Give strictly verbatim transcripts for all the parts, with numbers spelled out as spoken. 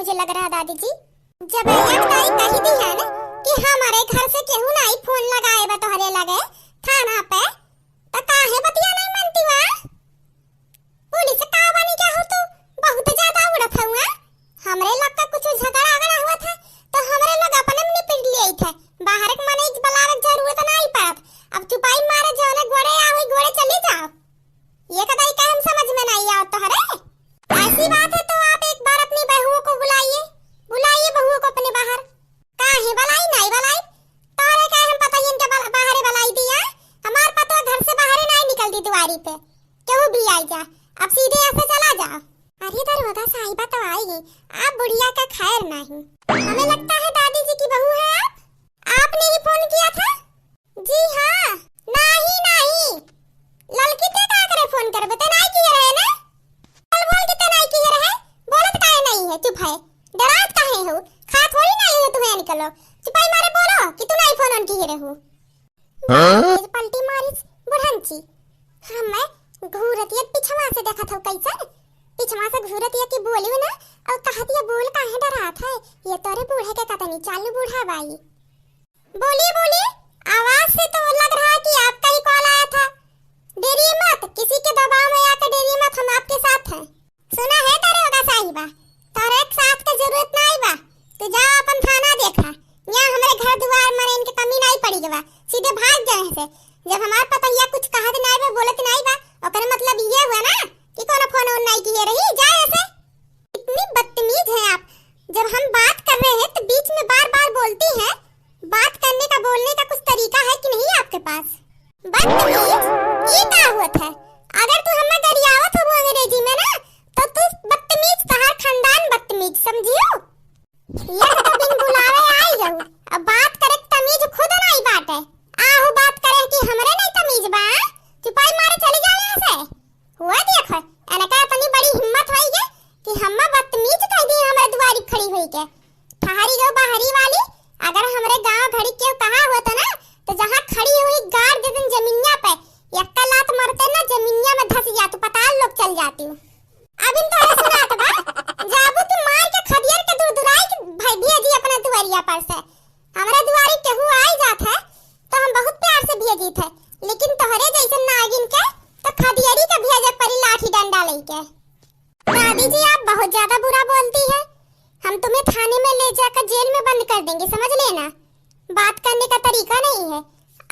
मुझे लग रहा दादी जी, जब एक ताई कही दी है ना कि हमरे घर से केहू नाई फोन लगाए बा तोहरे लगे थाना पे, तो काहे बतिया नाई मनती बा? पुलिस का बनी क्या हो तू? बहुत ज्यादा उड़त हउआ। हमरे लोग का कुछ झगड़ा अगड़ा हुआ था तो हमरे लोग अपने में निपट लिए थे। बाहर के मने बुलावे के जरूरत नाई पड़त। अब चुपाई मारे जौने गोड़े आ हुई गोड़े चली जाओ। ये कदाई का हम समझ में नाई आवत तोहरे। ऐसी बात है तो आप एक बार अपनी बहुओं को बुलाइए, बुलाइए बहुओं को अपने बाहर। काहे बलाई नाई बलाई? तोहरे काहे हम पतोहियन के बल-, बाहरे बलाई दिया? हमार पतोह घर से बाहरे नाई निकलती दुआरी पे। केहू भी आई जा, अब सीधे यहाँ से चला जाओ। अरे दरोगा साहिबा तो आई गई, आप बुढ़िया का खैर नहीं। हमें लगता है दादी जी की बहू है आप। आपने ही फोन किया था? जी हाँ। नहीं, नहीं। ललकी ते का करे फोन करबे? ते नाई किए रहे ना? बोल, बोल के ते नाई किए रहे। बोलत काहे नहीं है? चुप है। डरात काहे हो? खा थोड़ी नाई हो तुम्हें निकलो। चुपाई मारे बोलो कि तू नाई फोन ऑन किए रहू। हाँ? ये पलटी मारिस बुढ़ंची। हमें घूरतिया पिछवा से देखत हो कैसन? पिछवा से घूरतिया की बोली ना और कहतिया बोल काहे डरात है? ये तोरे बूढ़े के कतनी चालू बूढ़ा बाई। बोलिए, बोलिए, आवाज से तो लग रहा है कि आपका ही कॉल आया था। डरिए मत, किसी के दबाव में आकर डरिए मत, हम आपके साथ हैं। सुना है दरोगा साहिबा, तोरे साथ के जरूरत नाई बा, तू जा अपन थाना देखा। यहाँ हमरे घर दुआर मने इनके कमी नाई पड़ी बा, सीधे भाग जाए से। जब हमार पतोहिया कुछ कहत नाई बा, बोलत नाई बा, ओकर मतलब ये हुआ ना कि कोनो फोन ओन नाई किए रही, जा ऐसे। इतनी बदतमीज है आप, जब हम बात कर रहे हैं तो बीच में बार बार बोलती हैं। बात करने का, बोलने का कुछ तरीका है कि नहीं आपके पास? बदतमीज? ये का होत है? अगर तू हमें गरियावत हो अंग्रेजी में ना, तो तू बदतमीज, तहार खानदान बदतमीज, समझियो? एक तो बिन बुलावे आई जाऊ, अब बात करे के तमीज खुद नहीं बाटे। आहू बात करे कि हमरे नहीं तमीज बा, चुपाई मारे चली जाओ यहाँ से। हुआ देखो, एनका इतनी बड़ी हिम्मत होई गे कि हम्मा बदतमीज कह दी हमरे दुआरी खड़ी होई के। ठहरी गो बाहरी वाली, अगर हमरे गांव घड़ी केहू कहा होता ना, तो जहाँ खड़ी हुई गाड़ देतन जमीनिया पे, यक्का लात मरते ना जमीनिया में धस जातू, पताल लोग चल जाती। अब इन तोहरे सुनात बा, जाबू तू मार के खदियर के दुरदुराई के भाई भेजी अपने दुआरिया पर से। हमरे दुआरी केहू आई जात है तो हम बहुत प्यार से भेजी थे, लेकिन तोहरे जैसन नागिन के तो खदियरी के भेजे परी लाठी डंडा लेके। दादी जी, आप बहुत ज्यादा बुरा बोलती है, हम तुम्हें थाने में ले जाकर जेल में बंद कर देंगे, समझ लेना। बात करने का तरीका नहीं है।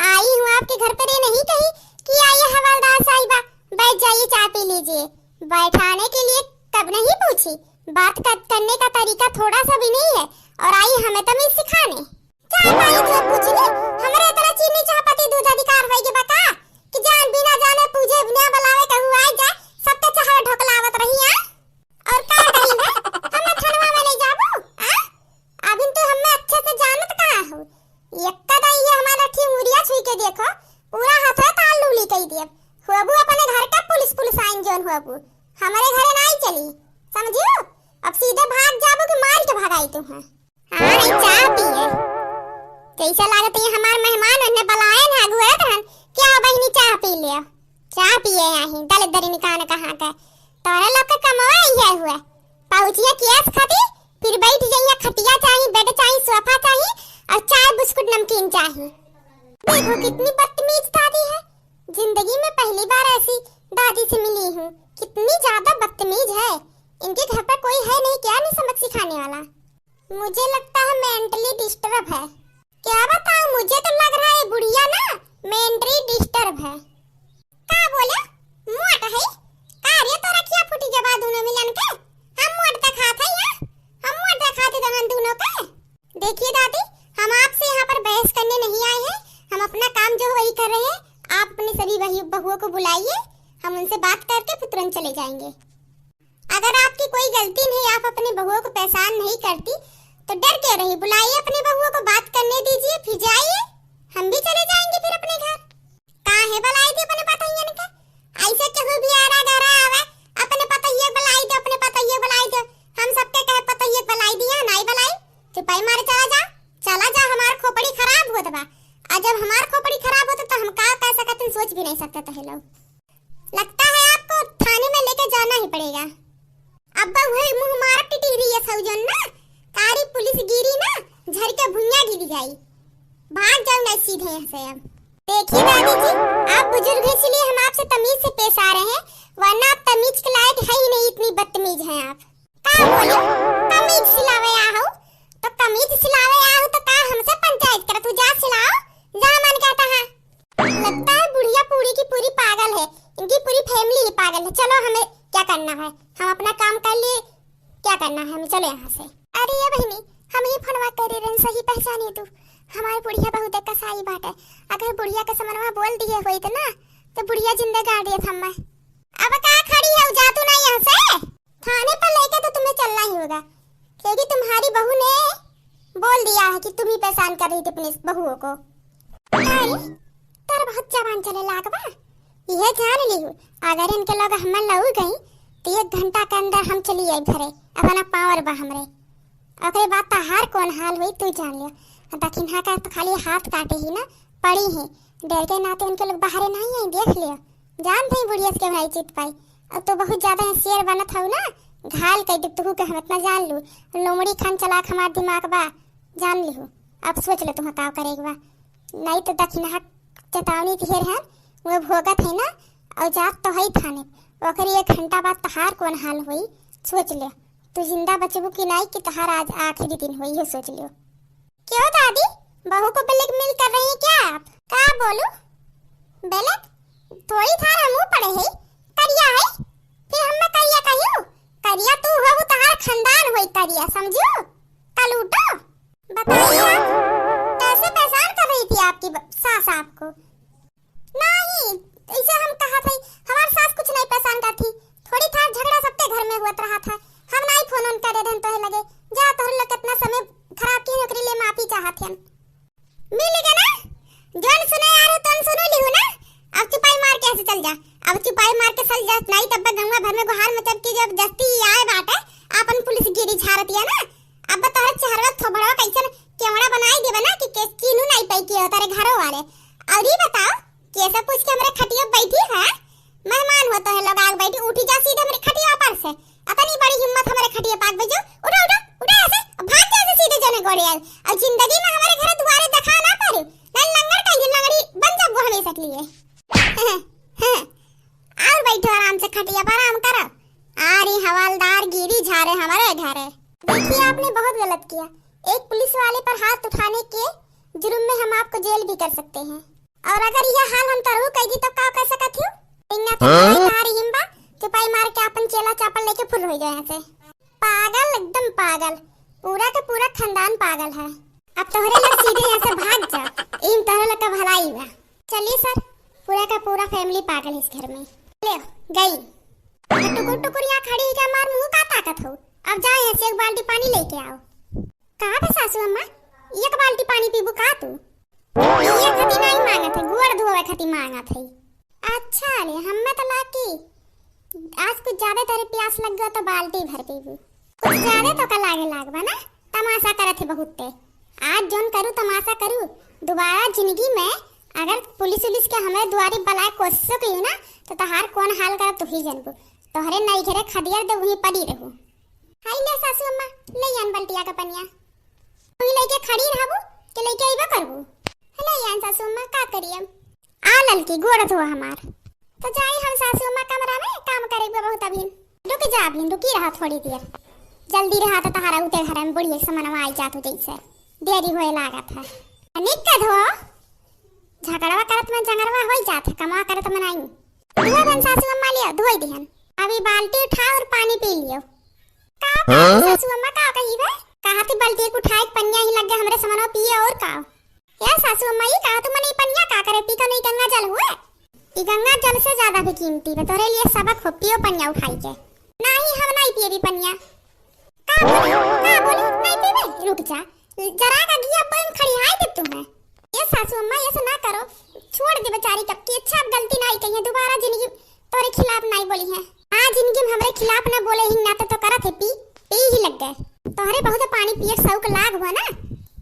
आई हूँ आपके घर पर, ये नहीं कही कि आइए हवलदार साहिबा, बैठ जाइए, चाय पी लीजिए। बैठाने के लिए कब नहीं पूछी, बात कर, करने का तरीका थोड़ा सा भी नहीं है, और आई हमें तमीज सिखाने। चाय पानी जो पूछ ले, हमरे इतना चीनी चाहपत्ती दूध अधिकार होई के बका कि जान बिना जाने पूछे बिना बुलावे कहू आई जाए, सबके चाह ढोकलावत रही, हाँ? और का कही है, हमें थनवा में ले जाबू, हाँ? अभी तू हमें अच्छे से जानत कहाँ हो? यक्का दाई ये हमारा लठी उंगरिया छुई के देखो, पूरा हाथ है ताल लूली कही दिए। हुआबू अपने घर का पुलिस, पुलिस आइन जोन हुआबू, हमारे घरे नाई चली, समझियो? अब सीधे भाग जाबू कि मार के भगाई तू है। हाँ, ई चाह पिए। कैसे लागत है हमार मेहमान, उन्हें बलाए ना, अगुआत रहन। क्या बहिनी, चाह पी लियो? चाह पिए आही, दलित दरिन कान कहाँ के। तोरे लोग के कमवा इहे हुए। पहुँचिए केस खाती, फिर बैठ जाइए, खटिया चाही, बेड चाही, सोफा चाही, और चाय, बिस्कुट, नमकीन चाही। देखो, कितनी बदतमीज दादी है। जिंदगी में पहली बार ऐसी दादी से मिली हूँ। कितनी ज्यादा बदतमीज है। इनके घर पर कोई है नहीं क्या, नहीं सबक सिखाने वाला? मुझे लगता है mentally disturb है। क्या बताऊं, मुझे तो लग रहा है ये बुढ़िया ना mentally disturb है। का बोले? मोट है? का रे, तोरा क्या फूटी के बाद दोनों मिलन के? हम मोट दिखात है यहाँ? हम मोट दिखाते दहन दोनों के? देखिए दादी, हम आपसे यहाँ पर बहस करने नहीं आए हैं, हम अपना काम जो है वही कर रहे हैं। आप अपनी सभी वही बहुओं को बुलाइए, हम उनसे बात करके फिर तुरंत चले जाएंगे। अगर आपकी कोई गलती नहीं, आप अपने बहुओं को पहचान नहीं करती, तो डर क्यों रही? बुलाइए अपने बहुओं को, बात करने दीजिए, फिर जाइए, हम भी चले जाएंगे फिर अपने घर। काहे बुलाई दे अपने पतोहियन के? ऐसे केहू भी आरा गरा आवे, अपने पतोहिया बुलाई दे, अपने पतोहिया बुलाई दे। हम सबके कहे पतोहिया बुलाई दिया, नाई बुलाई। चुपाई मारे चला जा, चला जा, हमार खोपड़ी खराब होत बा। आ जब हमार खोपड़ी खराब होत तो हम का कह सकत हन, सोच भी नहीं सकत है लोग। लगता है आपको थाने में लेके जाना ही पड़ेगा। अब वही मुंह मार टिटीरी ये तो जौन ना, कारी पुलिस गिरी ना, झर के भुइयां गिर जाई। भाग जाओ ना सीधे यहाँ से अब। देखिए दादी जी, आप बुजुर्ग हैं, इसलिए हम आपसे तमीज से पेश आ रहे हैं, वरना आप तमीज के लायक है ही नहीं, इतनी बदतमीज हैं आप। का बोलो, कमीज सिलावे आहू, तो कमीज सिलावे आहू तो का हमसे पंचायत करत हू? जा सिलाओ, जा मन कहता है। लगता है बुढ़िया पूरी की पूरी पागल है, इनकी पूरी फैमिली ही पागल है। चलो हमें क्या करना है, हम अपना काम कर लिए, क्या करना है हमें, चलो यहाँ से। अरे ये बहिनी, हम ही फोनवा करे रहन, सही पहचानी तू, हमारे बुढ़िया बहुत कसाई बाटे, अगर बुढ़िया के समनवा बोल दिए होइत ना तो बुढ़िया जिंदा गाड़ देत हमें। अब का खड़ी है, जा तू ना यहाँ से। थाने पर लेके तो तुम्हें चलना ही होगा, क्योंकि तुम्हारी बहू ने बोल दिया है कि तुम ही परेशान कर रही थी अपनी बहुओं को। अरे, तोर बहुत जबान चले लाग बा। यह जान लिहू, अगर इनके लगे हम लऊ गई, तो एक घंटा के अंदर हम चली आई घरे, अपना पावर बा हमरे। ओकरे बाद तहार कौन हाल हुई, तू जान लियो। दखिन्हा का तो खाली हाथ काटे ही ना, पड़ी ही। डर के नाते उनके लोग बाहरे नहीं आई, देख लियो। जान थे बुढ़िया से केहू नहीं जीत पाई। अब तो बहुत ज्यादा शेर बनत हऊ ना, घायल कई देब तुहू के, हम इतना जान लू। लोमड़ी खान चलाक हमार दिमाग बा, जान लिहू। अब सोच ले तुहा का करे के बा, नहीं तो दखिन्हा चेतावनी दिहे रहन, वो भोगत है ना, और जात तो है थाने। ओकरी एक घंटा बाद तहार कौन हाल होई, सोच ले। तू जिंदा बचबू कि नहीं, कि तहार आज आखिरी दिन होई, ये सोच लियो। क्यों दादी, बहू को ब्लैकमेल कर रही हैं क्या आप? का बोलू? ब्लैक? थोड़ी थार हमू पड़े है, करिया है, फिर हम मैं करिया कहियो? करिया तू हो, वो तहार खानदान होई करिया, समझू? कलूटो, बताइए आप, कैसे परेशान कर रही थी आपकी ब-, सास आपको? नहीं, इसे हम कहा था, हमार सास कुछ नहीं परेशान कर थी, थोड़ी थार झगड़ा सबके घर में हुआ रहा था, हम नहीं फोन ऑन करे रहन तोहे लगे, जा तोहरे लोग कितना समय खराब की नौकरी ले माफी चाहत हन। मिल गया ना, जौन सुने यार तौन सुनो लिहू ना, अब चुपाई मार के ऐसे चल जा, अब चुपाई मार के चल जा, नहीं तब गंगा भर में गुहार मचब की जब जस्ती आए बाटे, आपन पुलिस गिरी झारतिया ना, अब तोहरे चेहरवा थोबड़वा कैसन केवड़ा बनाई देबे ना कि केस चीनू नहीं पाई के तोरे घरो वाले। और ये बताओ, केसे पूछ के हमरे खटिया बैठी है? मेहमान हो तोहे लोग, आग बैठी, उठी जा सीधे हमरे खटिया पर से। अतनी बड़ी हिम्मत हमरे खटिया पाक बजो, उठा, उठा, उठा ऐसे, भाग जा ऐसे सीधे जने गोड़े आए। और जिंदगी में हमारे घर दुआरे देखा ना पारू, ना लंगड़ कहीं लंगड़ी बन जाबो हमेशा के लिए। और बैठो आराम से खटिया पर, आराम करो। आ रही हवलदार गिरी झारे हमारे घरे। देखिए, आपने बहुत गलत किया। एक पुलिस वाले पर हाथ उठाने के जुर्म में हम आपको जेल भी कर सकते हैं। और अगर यह हाल हम तरहू कह दी तो का कर सकत हूँ? इन्ना तो हाँ? तुम्हारी हिम्बा, चुपाई मार के अपन चेला चापल लेके फुर हो जाए यहाँ से। पागल, एकदम पागल, पूरा का पूरा खानदान पागल है। अब तोहरे लोग सीधे यहाँ से भाग जा, इन तोहरे लोग का भलाई बा। चलिए सर, पूरा का पूरा फैमिली पागल है इस घर में। ले गई। अब टुकुर टुकुर यहाँ खड़ी है, हमार मुंह का ताकत हो? अब जाओ यहाँ से एक बाल्टी पानी लेके आओ। का बे सासू अम्मा, एक बाल्टी पानी पीबू का तू? पिए खातिर नहीं मांगत है, गोड़ धोवे खातिर मांगत है। अच्छा रे, हम्मे तो लाग की आज कुछ ज्यादा तेरे प्यास लग गया तो बाल्टी भर पीबू। कुछ ज्यादा तो का लागे लाग बा ना, तमाशा करत है बहुत ते। आज जौन करू तमाशा करू, दोबारा जिंदगी में अगर पुलिस उलिस के हमारे दुआरे बुलाए कोशिश कही ना, तो तहार कौन हाल करब तू ही जानबू। तोहरे नई घरे खदियर दे वहीं पड़ी रहू। हाय ले सासू अम्मा, ले आन बल्टिया का पनिया। तू ही लेके खड़ी रहबू कि लेके अइबा करबू? ले आन सासू अम्मा, का करी अब? आ ललकी, गोड़ धो हमार। तो जाई हम सासू अम्मा कमरा में, काम करे के बहुत अभी। रुक जा अभी, रुकी रहा थोड़ी देर। जल्दी रहा तो तहारा उते घर में बुढ़िया समनवा आई जात हो जैसे। देरी होए लागत है। निक के धो। झगड़वा करत में जंगरवा होई जात है, कमवा करत में नहीं। धुआ बन सासू अम्मा लियो, धोई दिहन। अभी बाल्टी उठा और पानी पी लियो। का हाँ? सासू अम्मा का कही बे? कहा थी बाल्टी को उठाए के पनिया ही लग गया हमरे समनो पिए और का? या सासू अम्मा, ये कहा तू मने ई पनिया का करे पी का नहीं गंगा जल हुए? ई गंगा जल से ज्यादा भी कीमती बे, तोरे लिए सबक हो, पियो पनिया उठाई के। नहीं, हम नहीं पिए भी पनिया। का बोली? का बोली? नहीं पीबे? रुक जा, जरा का घी अब हम खड़ी हाई दे तुम्हें। ये सासू अम्मा, ऐसे ना करो, छोड़ दे बेचारी कब की। अच्छा, अब गलती नहीं कही है, दोबारा जिंदगी तोरे खिलाफ नहीं बोली है। आज जिंदगी में हमरे खिलाफ ना बोले ही, ना तो, तो करत है पी, पी ही लग गए। तोहरे बहुत पानी पिए के शौक लाग हुआ ना,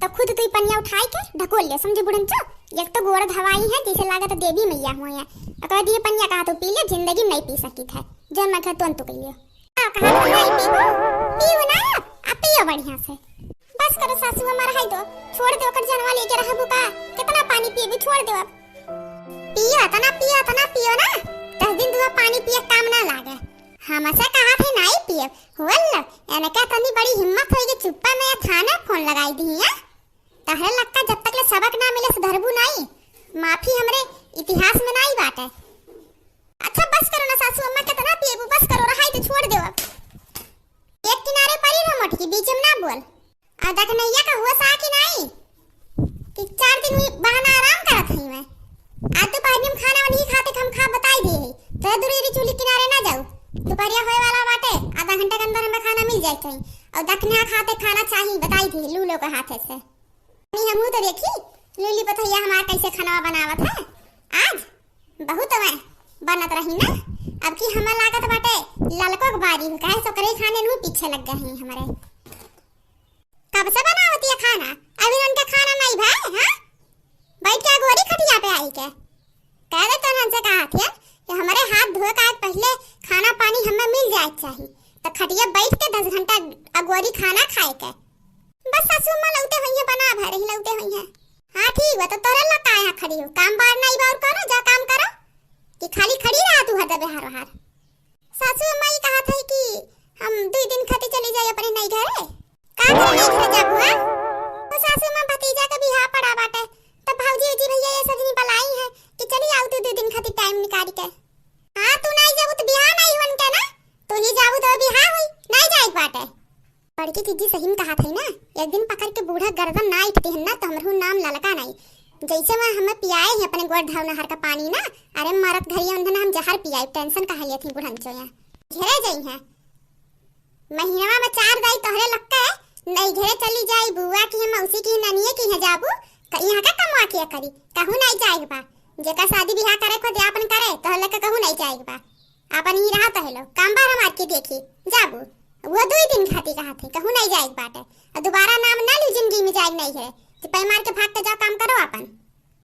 तो खुद तू ही पनिया उठाई के ढकोल ले, समझे बुढ़न चो। एक तो गोड़ धवाई है, जैसे लागत देवी मैया हुए हैं। और कह दिए पनिया कहा तू पी ले, जिंदगी में नहीं पी सकी था, जब मैं कह तुरंत तू पी लियो। का कहा तुम नहीं पीबू? पीबू ना, अब तो बढ़िया से। बस करो सासू अम्मा, रहाई दो, छोड़ दो, ओकर जनवा लेके रहबू का? कितना पानी पियबू, छोड़ दो अब। पियो, इतना पियो, इतना पियो ना, दस दिन दुआ पानी पिए काम ना लागे। हमसे कहा थे नहीं पिए, होल, एनके तनी बड़ी हिम्मत होई कि चुप्पा में थाने फोन लगाई दी है। तहरे लगता जब तक ले सबक ना मिले सुधरबू नहीं, माफी हमरे इतिहास में नहीं बाटे। अच्छा बस करो ना सासू अम्मा, कितना पिएबू, बस करो, रहाई तो छोड़ दो अब। एक किनारे परी रहो मोटकी, बीच में ना बोल। आ दखनैया का होश आ कि नहीं कि चार दिन में बहाना आराम करत हई मैं। आज दोपहर में खाना नहीं खाते हम खा बताई दे है, तो दूरी चूल्ही किनारे ना जाऊ। दोपहरिया होए वाला बाटे, आधा घंटा के अंदर हमें खाना मिल जाए चाहिए। और दखना खाते खाना चाहिए, बताई दे लूलो के हाथे से। नहीं, हमहू तो देखी, लूली पतोहिया हमार कैसे खाना बनावत है। आज बहुत मैं बनत रही ना, अब की हमें लागत बाटे ललको के बारी हो, काहे से ओकरे खाने नू पीछे लग गए हैं हमारे। कब से बनावती है खाना, अभी उनके खाना नहीं भाई, हाँ? बैठ के अगोरी खटिया पे आई के। कह दे तो हमसे कहा थे कि हमारे हाथ धोए का आज पहले खाना पानी हमें मिल जाए के चाही, तो खटिया बैठ के दस घंटा अगोरी खाना खाए के। बस सासू अम्मा लौटे हुई है, बना भर ही लौटे हुई है। हाँ ठीक बा, तो तोरे लोग काहे यहाँ खड़ी हो? काम बार नहीं बा और करो, जा काम करो, कि खाली खड़ी रहा तू हर दबे हार हार। सासू अम्मा ये कहा था कि हम दो दिन खातिर चली जाए अपने नई घरे। का करे नई घरे जाबू, हाँ? तो सासू अम्मा भतीजा के बियाह पड़ा बाटे, तब भौजी उजी भैया ये सजनी बलाई है कि चली आओ तू दो दिन खातिर टाइम निकाल के। हाँ, तू नहीं जाबू तो बियाह नहीं हुन के ना, तू ही जाबू तो बियाह हुई, नहीं जाए के बाटे। बड़की जीजी सही में कहा थई ना, एक दिन पकड़ के बूढ़ा गर्दन ना इठते हन ना, तो हमरहू नाम ललका नहीं। जैसे वह हमें पियाए ही अपने गोड़ धाव नहर का पानी ना, अरे मरत घरिया उन्हें हम जहर पियाई, टेंशन कहा लिए थी बुढ़न चोया। घेरे जाई हैं। महीनवा में चार दाई तोहरे लक्के, नहीं घेरे चली जाई बुआ की, हम मौसी की, ननिए की है जाबू, क-, यहाँ का कमवा किया करी, कहूँ नहीं जाए बा। जेका शादी बियाह करे खुद आपन करे, तोहरे लक्के कहूँ नहीं जाए बा। आपन ही रहा तहे लो, काम बार हमार के देखी, जाबू। वो दुई दिन खाती कहा थे, कहूँ नहीं जाए बाटे। और दोबारा नाम ना लू जिंदगी में जाए नहीं है, तो पै मार के भाग के जाओ, काम करो आपन।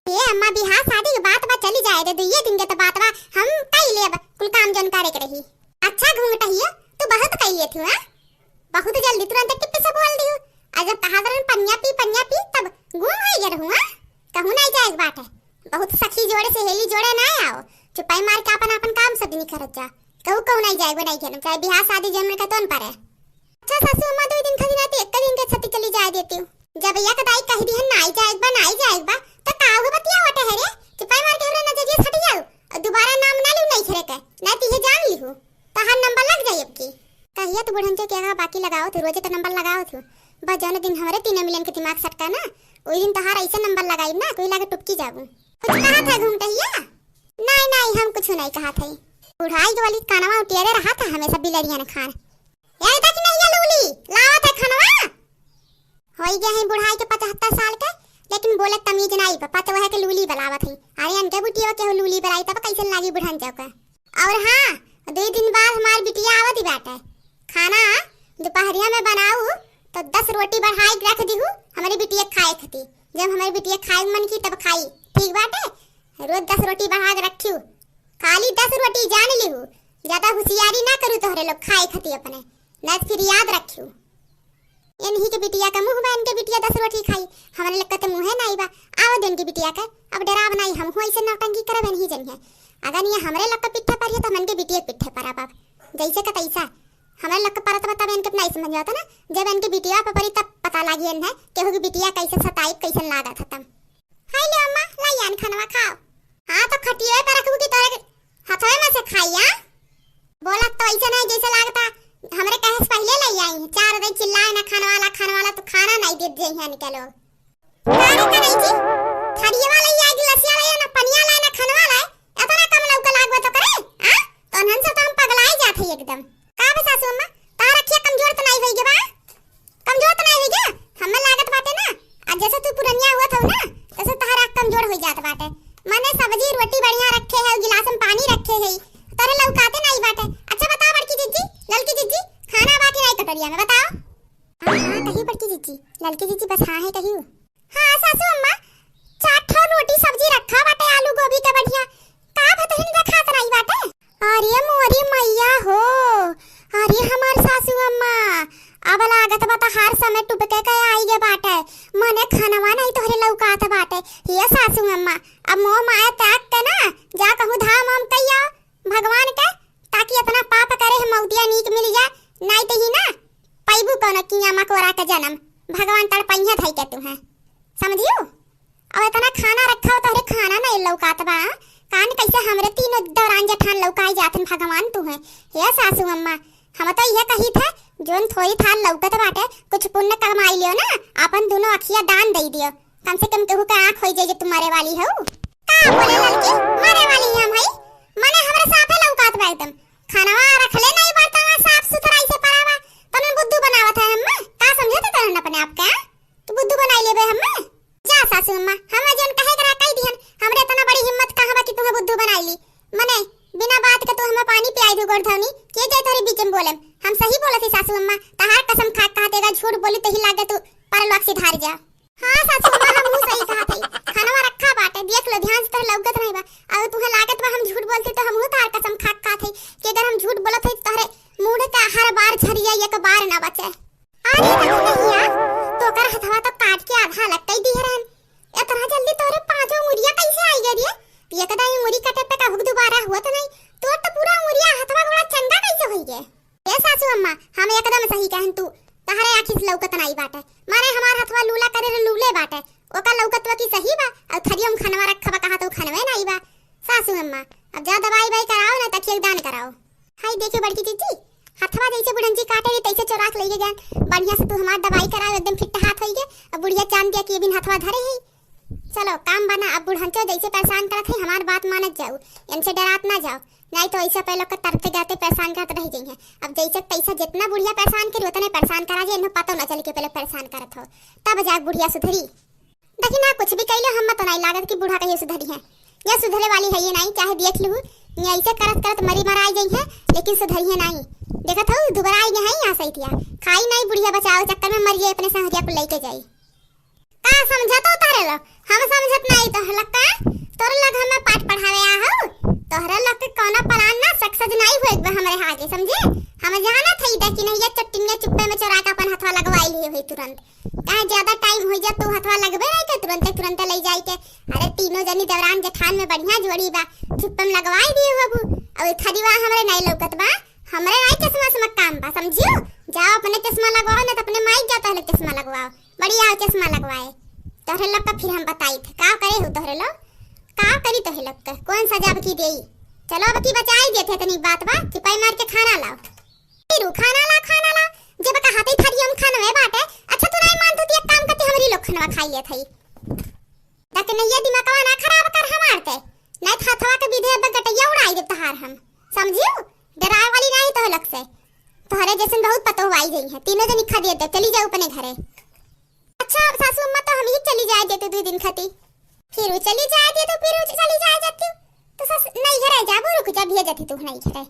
ए अम्मा, बियाह शादी के बात बा, चली जाए दे, दुइये दिन के तो बात बा, हम कई लेब कुल काम जौन करे के रही। अच्छा घूंघटहिया, तू बहुत कई लेत हूँ, हाँ? बहुत जल्दी तुरंत टिप्पी से बोल दिहू। आ जब कहा दरन पनिया पी, पनिया पी, तब गुम हो गए रहू, हाँ? कहूँ नहीं जाए के बाटे। बहुत सखी जोड़े, सहेली जोड़े ना आओ। चुपाई मार के आपन, आपन काम सब दिन करत जा। कहूँ, कहूँ नहीं जाए के बा, नहीं खेलम, चाहे बियाह शादी जौन में कतौन परे। अच्छा सासू अम्मा, दो दिन खातिर आती, एक दिन के छती चली जाए देती हूँ। जब एक दाई कह दी है, "नाई जाएक बा, नाई जाएक बा," त का हुआ बतिया वटे है रे? चुपाई मार के हमरा नजरिया से हट जाओ और दोबारा नाम ना लू नहीं खेले के, नहीं तो ये जान ली हूँ, तो हर नंबर लग जाई अब की। कहिया तो बुढ़न के क्या बाकी लगाओ थे, रोजे तो नंबर लगाओ थे। बस जौन दिन हमरे तीनों मिलन के दिमाग सटका ना, वही दिन तोहार ऐसे नंबर लगाई ना, कोई लागे टुपकी जाबू। कुछ कहा था घूंघटहिया? नहीं, नहीं, हम कुछ नहीं कहा था। बुढ़ाई के वाली कानवा उटियरे रहा था हमेशा बिलरिया ने खान। यार तक नहीं है लूली, लावा था खानवा। होई गए हैं बुढ़ाई के पचहत्तर साल के, लेकिन बोले तमीज नहीं बा, पतोह के लूली बलावत है। अरे अनके बुटिया के लूली बलाई तब कैसे लागी बुढ़न चौका। और हाँ, दो दिन बाद हमार बिटिया आवत ही बाटे। खाना दोपहरिया में बनाऊ तो दस रोटी बढ़ाई के रख दिहू हमारी बिटिया खाए खाती। जब हमारी बिटिया खाए मन की तब खाई, ठीक बाटे? रोज दस रोटी बढ़ा के रखियो, खाली दस रोटी जान लिहू, ज्यादा होशियारी ना करू तोहरे लोग खाए खाती अपने, ना फिर याद रखियो। इनही के बिटिया का मुँह बा, इनके बिटिया दस रोटी खाई, हमारे लोग का तो मुँहे नाई बा। आवा दे इनके बिटिया के, अब डराव नाई, हम हुआ ऐसे नौटंकी करब इनही जन है। अगर ये हमरे लोग का पिट्ठे पर है तो हम इनके बिटिया के पिट्ठे पर अब, अब जैसे का तैसा। हमारे लोग का परत बा तब इनके नाई समझ में आता ना, जब इनके बिटिया पर परी तब पता लागी इन्हें केहू की बिटिया कैसे सताई, कैसे लागत है तब। हाय ले अम्मा, लाई आन खानवा खाओ। हाँ तो खटिया पे रखबू कि तोरे हथवे में से खाई, हाँ? बोलत तो ऐसे नहीं जैसे लागता हमरे कहे से पहले ले आई है। चार दिन चिल्लाए ना खाने वाला, खाने वाला तो खाना नहीं देत जइहन के लोग। का रे करई जी, थरिया वाला या गिलासिया वाला या ना पनिया वाला ना खाने वाला है, इतना कम लौका लागबे तो करे, हाँ? तो उन्हन से तो हम पगलाए जात है एकदम। का बे सासू अम्मा, तार अखिया कमजोर तो नहीं होई गे बा? कमजोर तो नहीं हुई गे, हमें लागत बाटे ना, आज जैसे तू पुरनिया हुआ था ना, तैसे तहरा कमजोर हो जात बाटे। मने सब्जी रोटी बढ़िया रखे है, गिलास में पानी रखे है, तोरे लौकाते नहीं बाटे। अच्छा बताओ बड़की जिज्जी, ललकी जिज्जी, खाना बाकी नहीं कटोरिया में, बताओ। हाँ, हाँ, कही बड़की जिज्जी, ललकी जिज्जी बस हाँ है कही। हाँ सासू अम्मा, चार ठो रोटी सब्जी रखा बाटे आलू गोभी के बढ़िया, का भतहिन देखात नहीं बाटे? अरे मोरी मैया हो, अरे हमार सासू अम्मा, अब लागत बा तोहार समय टुपके के आई गे बाटे, मने खनवा नहीं तोहरे लौकात बाटे। हे सासू अम्मा, अब मोह माया त्याग के ना, जा कहूँ धाम वाम कइ आओ भगवान के, ताकि इतना पाप करे है मौतिया नीक मिल जाए, नहीं तो ही ना पैबू कौनो किया मकोरा के जन्म, भगवान तड़पइहे धई के तुहें, समझियो? अब इतना खाना रखा हो, तोहरे खाना नहीं लौकात बा। कान कैसे हमरे तीनों दौरान जेठान लौकाई जात हैं भगवान तू है। हे सासू अम्मा, हम तो यह कही थे, जोन थोड़ी थार लौकत बाटे, कुछ पुण्य कमाई लियो ना, अपन दोनों अखिया दान दे दियो, कम से कम केहू का आँख होई जाए जे तू मरे वाली हो। का बोले लड़की, मरे वाली हम हई? मने हमरे साफे लौकात बा एकदम। खानवा रखले नहीं बर्तनवा साफ सुथराई से पड़ा बा, तने बुद्धू बनावत है हम्मा? का समझे थे तहन अपने आप के? तू बुद्धू बनाई लेबे हम्मे? जा सासू अम्मा, हमें जौन कहे के रहा कह दिहन, हमरे इतना बड़ी हिम्मत कहाँ बा कि तुम्हें बुद्धू बनाई ली? मने बिना बात के तू हमें पानी पियाई दू गोड़ धौनी, के जाए तोहरे बीच में बोले? हम सही बोलत ही सासू अम्मा, तहार कसम खा के कहत एगा झूठ बोली तही लागे तू परलोक सिधार जा। हाँ सासू अम्मा, हमहू सही कहत हई, खानवा रखा बाटे, देख लो ध्यान से, तोहरे लौकत नहीं बा, अगर तुम्हें लागत बा हम झूठ बोलती तो हमहू तहार कसम खा के कहत हई कि अगर हम झूठ बोलत हई तो तोहरे मुंह का हर बार झरिया एक बार ना बचे। अरे रखनहिया, तोकर हथवा तो काट के आधा अलग कई दिहे रहन। इतना जल्दी तोरे पांचों उंगलिया कैसे आई गई रे? एक दाई उंगली कटे पे कहूक दोबारा हुआ तो नहीं, तोर तो पूरा उंगलिया हथवा गोड़ा चंगा कैसे होई गे? ए सासू अम्मा, हम एकदम सही कहन तू, तहरे आँखी से लौकत नाई बाटे, मारे हमार हथवा लूला करे रे लूले बाटे, ओका लौकत वा की सही बा, और थरियम खनवा रखा बा कहा तो खनवे नाई बा। सासू अम्मा, अब जा दवाई बाई कराओ ना, तकिया दान कराओ। हाय देखियो बड़की जीजी, हथवा जैसे बुढ़ंजी काटे रही तैसे चोरा के लेके गए। बढ़िया से तू हमार दवाई कराओ, एकदम फिट हाथ होई गे। अब बुढ़िया जान दिया कि ये बिन हथवा धरे है। चलो काम बना, अब बुढ़ंचो जैसे परेशान करत है हमार बात मानत जाऊ, इनसे डरात ना जाओ, नहीं तो ऐसे पहले के तरते गाते परेशान करत रह जाइए। अब जैसे तैसे जितना बुढ़िया परेशान करी उतने परेशान करा जे, इन्हें पता ना चले कि पहले परेशान करत हो, तब जाके बुढ़िया सुधरी। देखी ना, कुछ भी कइले हम तो नहीं लागत कि बूढ़ा कहियो सुधरी है। या सुधरे वाली है ये नहीं, चाहे देख लू, ये ऐसे करत करत मरी मराई गई है, लेकिन सुधरी है नहीं। देखत हो दुबराई गए हैं यहाँ सैतिया, खाई नहीं बुढ़िया बचाओ चक्कर में मर गई अपने संहरिया को लेके जाई। का समझत हो तोहरे लोग? हम समझत नहीं तोहरे लोग का? तोहरे लोग हमें पाठ पढ़ावे आ हो? तोहरे लोग के कौनो प्लान ना सक्सेस नहीं हुए बा हमरे आगे, समझे? हम जानत हई देखी नहीं ये चट्टिनिया चुप्पे में चोरा के अपन हथवा लगवाई लिए हुई तुरंत। काहे ज्यादा टाइम हो जा, तू हथवा लगबे नहीं के तुरंते, तुरंते ले जाई के। अरे तीनों जनी देवरान जेठान में बढ़िया जोड़ी बा, चुप्पम लगवाई दिए बाबू। और थरीवा हमरे नहीं लौकत बा, हमरे नहीं चश्मा से काम बा, समझियो? जाओ अपने चश्मा लगवाओ, ना तो अपने माई जाओ पहले चश्मा लगवाओ, बड़ी आओ चश्मा लगवाए। तोहरे लोग का फिर हम बताई थे, का करे हो तोहरे लोग, का करी तोहरे लोग का, कौन सजा अब की देई? चलो अब की बचाई देते, इतनी बात बा, चिपाई मार के खाना लाओ। फिर उ खाना ला, खाना ला, जब कहा थे थरियम खानवे बाटे। अच्छा तू नहीं मानत हो तो एक काम करती, हमरी लोग खानवा खाई लेत हई। ताकि नहीं ये दिमागवा ना खराब कर हमार ते, नहीं तो हथवा के विधे अब गटैया उड़ाई देब तहार हम, समझियो? डराए वाली नहीं तो लग से, तोहरे जैसन बहुत पतोह आई गई है, तीनों जनी खा दे दे, चली जाओ अपने घरे। अच्छा अब सासू अम्मा तो हम ही चली जाए देते दो दिन खाती। फिर वो चली जाए दे तो फिर वो चली जाए जाती। तो सस नहीं घरे जाबो, रुक जा, भेज जाती तू नहीं घरे।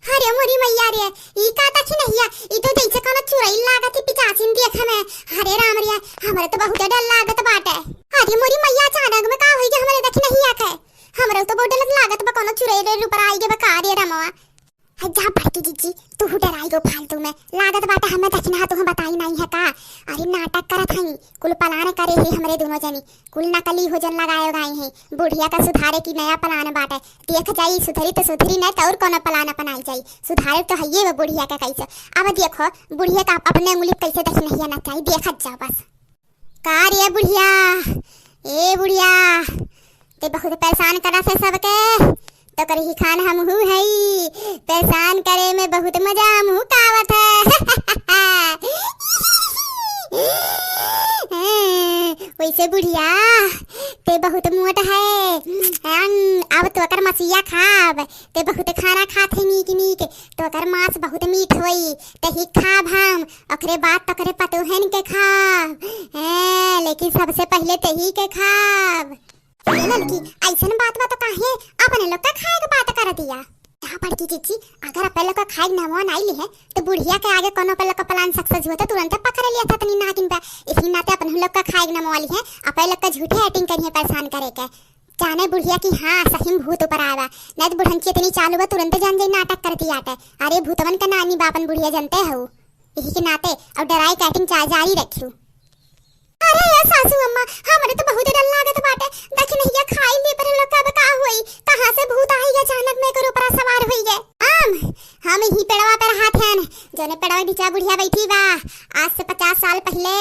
अरे मोरी मैया रे, ई का दखिनहिया, ई तो जैसे कोनो चुड़ैल लागत है पिचाचिन देख में। अरे राम रे, हमरे तो बहुत डर लागत बाटे। अरे मोरी मैया, अचानक में का होई गया हमरे दखिनहिया के? हमरे तो बहुत डर लागत बा, कोनो चुड़ैल ऊपर आई गए बा का रे रमवा। है जा बड़की जीजी, तू डराई गो फालतू में। लागत बाटे हमें दखिनहा तुहूँ बताई नहीं है का? अरे नाटक करत हई, कुल प्लान करे है हमरे दोनों जनी, कुल नकली हो जन लगाए गाए हैं। बुढ़िया का सुधारे की नया प्लान बाटे, देख जाई सुधरी तो सुधरी, नहीं तो और कोनो प्लान अपनाई जाई। सुधारे तो हइये वो बुढ़िया का कैसे। अब देखो बुढ़िया का अपने उंगली कैसे दखिनहिया नचाई, देखत जाओ बस। का रे बुढ़िया, ए बुढ़िया, ते बहुत परेशान करा से सबके, तो करही खान हमहू हई, परेशान करे में बहुत मजा हमहू का आवत है। वैसे बुढ़िया, ते बहुत मोट है, अब तो कर मसिया खाब, ते बहुत खाना खात है नीक नीक, तो कर मांस बहुत मीठ होई, ते ही खाब हम, ओकरे बाद तोकरे पतोहन के खाब। हैं, लेकिन सबसे पहिले तेही के खाब। ए ललकी, ऐसन बात बा तो काहे अपने लोग का खाए के बात कर दिया? जा बड़की जीजी, अगर अपने लोग का खाए के नामवा नाई ली है, तो बुढ़िया के आगे कोनो अपने लोग का प्लान सक्सेस हुआ तो तुरंत पकड़ लिया था तनी नागिन पे। इसी नाते अपने लोग का खाए के नामवा ली है, अपने लोग का झूठे एक्टिंग करिए परेशान करे के। जाने बुढ़िया कि हाँ, सही में भूत ऊपर आवा। नहीं तो बुढ़ंची इतनी चालू बा, तुरंत जान जाई नाटक करती आटे। अरे भूतवन का नानी बापन बुढ़िया जानते हो, यही के नाते और डराई के acting चा-, जारी रखियो। अरे ए सासू अम्मा, हमरे तो बहुत डर लागत बाटे। दखिनहिया खाई ले पर लोग कब का होई, कहाँ से भूत आई अचानक में एकर ऊपर सवार होई गए। हम, हम यही पेड़वा पे रहत हन, जौने पेड़वा के नीचा बुढ़िया बैठी बा। आज से पचास साल पहले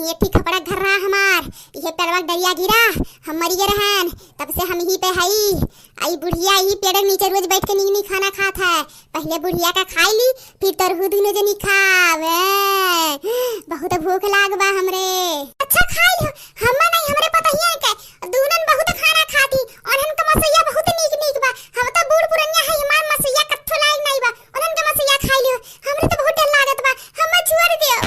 ये ठीक खपड़ा घर रहा हमार, ये पेड़वा के डरिया गिरा, हम मरी गए रहन, तब से हम यही पे हई। आई बुढ़िया यही पेड़ के नीचे रोज बैठ के नीक नीक खाना खात है। पहले बुढ़िया का खाई ली, फिर तोरहू दुनो जनी खावे। बहुत भूख लाग बा हमरे। अच्छा खाई लो, हम्मा नहीं, हमरे पतोहिया के। दूनन बहुत खाना खाती, उन्हन का मसैया बहुत नीक नीक बा। हम तो बूढ़ पुरनिया है, हमार मसैया कत्थो लायक नहीं बा। उन्हन का मसैया खाई लो, हमरे तो बहुत डर लागत बा, हम्मा छोड़ दियो।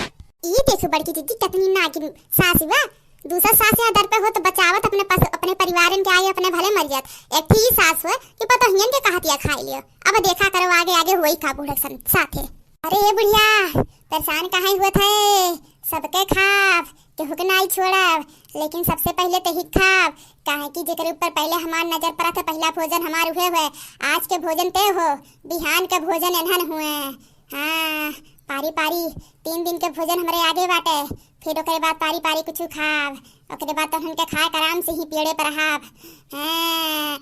ई देखो बड़की जिज्जी कितनी नागिन सास बा। दूसर सास या दर पे हो तो बचावत अपने पास, अपने परिवारन के आए, अपने भले मर जात। एक ठे ई सास हो कि पतोहियन के कहतिया खाई लियो। अब देखा करो आगे आगे होई का बूढ़क सन साथे। अरे ए बुढ़िया, परेशान काहे हुआ थे? सबके खाब, केहू के नाई छोड़ब, लेकिन सबसे पहले ते ही खाब, काहे कि जेकरे ऊपर पहले हमार नजर पड़ा था, पहला भोजन हमार उहे हुए। आज के भोजन ते हो, बिहान के भोजन एनहन हुए। हाँ, पारी पारी तीन दिन के भोजन हमरे आगे बाटे, फिर ओकरे बाद पारी पारी कुछ खाब, ओकरे बाद तो हमके खाए के आराम से ही पेड़े पर रहब। हाँ।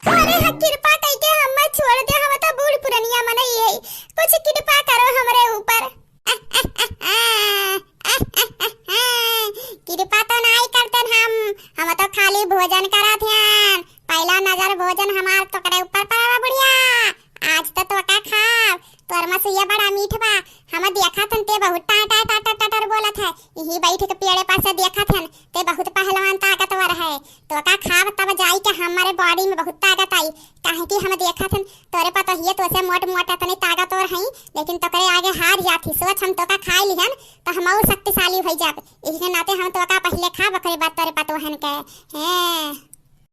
अरे हाँ, कृपा कइके हम्मा छोड़ दे, हम तो बूढ़ पुरनिया मनई है, कुछ कृपा करो हमरे ऊपर। कृपा तो नाई करतन हम, हम तो खाली भोजन करत हन। पहला नजर भोजन हमार तोकरे ऊपर पड़ा बा बुढ़िया। आज तो तोका खाब, तोर मसैया बड़ा मीठ बा। हम देखत हन ते बहुत टाय टाय टाय टाय टाय बोलत है। यही बैठ के पेड़े पर से देखत हन ते बहुत पहलवान ताकतवर है। तोका खाब तब जाई के हमारे body में बहुत ताकत आई। काहे कि हम देखत हन तोरे पतोहिए तो से मोट मोट इतने ताकतवर हई, लेकिन तोकरे आगे हार जात ही। सोच हम तोका खाई लिहन तो हम और शक्तिशाली हो जाब। यही के नाते हम तोका पहले खाब, ओकरे बाद तोरे पतोहन के। हैं।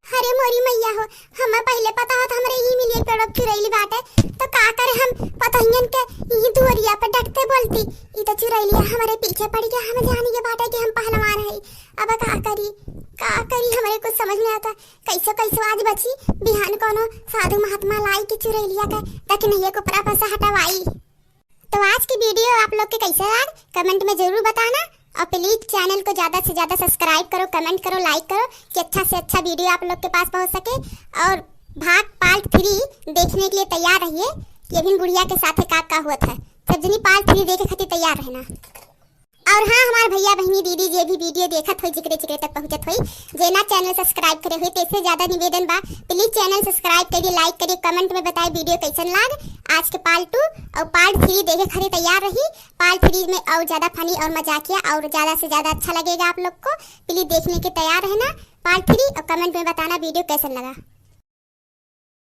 अरे मोरी मैया हो, हमें पहले पता होत हमरे ई मिलिए पेड़ो चुरैली बाटे, तो का करे हम पतोहियन के ई दुअरिया पे डटते बोलती। ई तो चुरैलिया हमरे पीछे पड़ गया, हम जानी के बाटे कि हम पहलवान है। अब का करी, का करी, हमरे कुछ समझ नहीं आता। कैसे कैसे आज बची, बिहान कोनो साधु महात्मा लाई के चुरैलिया के दखिनहिया के ऊपरा पर से हटवाई। तो आज की video आप लोग के कैसे लाग, comment में जरूर बताना। और please channel को ज़्यादा से ज़्यादा subscribe करो, comment करो, like करो कि अच्छा से अच्छा video आप लोग के पास पहुँच सके। और भाग part three देखने के लिए तैयार रहिए कि अभी बुढ़िया के साथ का का हुआ था। सब जनी part three देखे खातिर तैयार रहना। और हाँ, हमार भैया बहिनी दीदी जे भी video देखत होई, जिकरे जिकरे तक पहुँचत होई, जे ना channel subscribe करे हुए, तेसे ज़्यादा निवेदन बा, please channel subscribe करिए, like करिए, comment में बताए video कैसन लाग आज के part two। और part three देखे खातिर तैयार रही। Part three में और ज़्यादा funny और मजाकिया और ज़्यादा से ज़्यादा अच्छा लगेगा आप लोग को। Please देखने के तैयार रहना part three और comment में बताना video कैसन लगा।